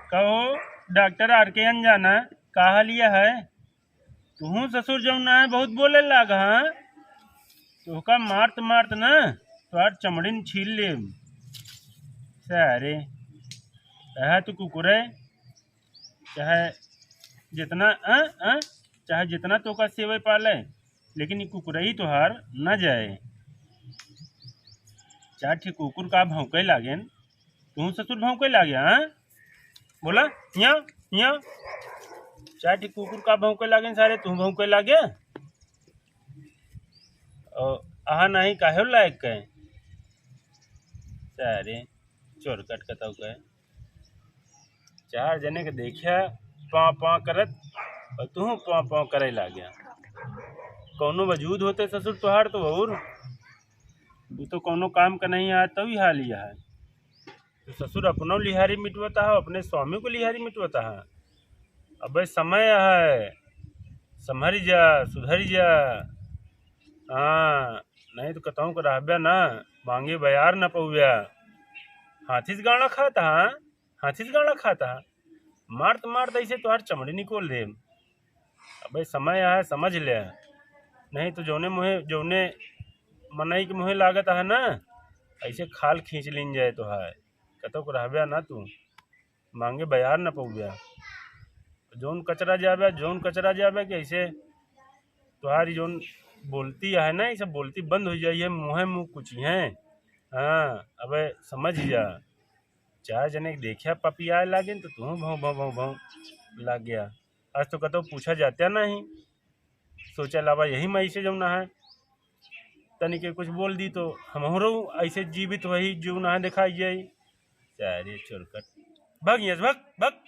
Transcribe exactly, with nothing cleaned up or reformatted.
कहो डॉक्टर आर के अनजाना, का हालिया है? तुहूँ ससुर जौन ना है बहुत बोले लाग, हाँ? तोहका मारत मारत ना तोहार चमड़िन छील लेब। सारे, चाहे तू कुकुरे, चाहे जितना, अ, अ, चाहे जितना तोहका सेवे पाले, लेकिन ई कुकुरई तोहार न जाए। चार ठे कुकुर का भौंके लागेन, तू ससुर भौंके लागे, हाँ? बोला, हियाँ, हियाँ। चार ठे कुकुर का भौंके लागेन, सारे तू भौंके लागे। ओ, अहा नहीं काहे लायक के? सारे चोरकट कतौ के। चार जने के देखिया पाँव पाँव करत और तू पाँव पाँव करे लाग्या। कौनो वजूद होते ससुर तोहार तो और, तू तो कौनो काम का नहीं आया, तभी हाल यह है। तो ससुर अपनो लिहारी मिटवता है, अपने स्वामी को लिहारी मिटवता है। अबे समय है, संभरी जा, सुधरी जा। हाँ, नहीं तो कतहूँ को रहबे ना, मांगे बयार ना पौबे। हाथी से गाना खाता है, हाथी से गाना खाता है। मारत मारत ऐसे तोहार चमड़ी निकोल देब। अबे समय आए, समझ ले, नहीं तो जौने मुँहे, जौने मनई के मुँहे लागत है ना, ऐसे खाल खींच लीन जाए तोहार। कतौ को रहबे ना तू, मांगे बयार ना पौबे। जौन कचरा जाबे, जौन कचरा जाबे कि ऐसे तोहारी जौन बोलती है ना, ये सब बोलती बंद हो जाई है, मुँहे मुँह कुछ हैं। हाँ, अबे समझ जा, चार जने के देखिया पपियाए लागेन तो तू भौं भौं भौं भौं लाग गया। आज तो कतौ पूछा जात्या नहीं, सोचा लावा यही माई से जौन है, तनिके कुछ बोल दी तो हमहरो ऐसे जीवित वही जौन है दिखाई जाई। सारे चोरकट, भाग यहाँ से, भाग, भाग।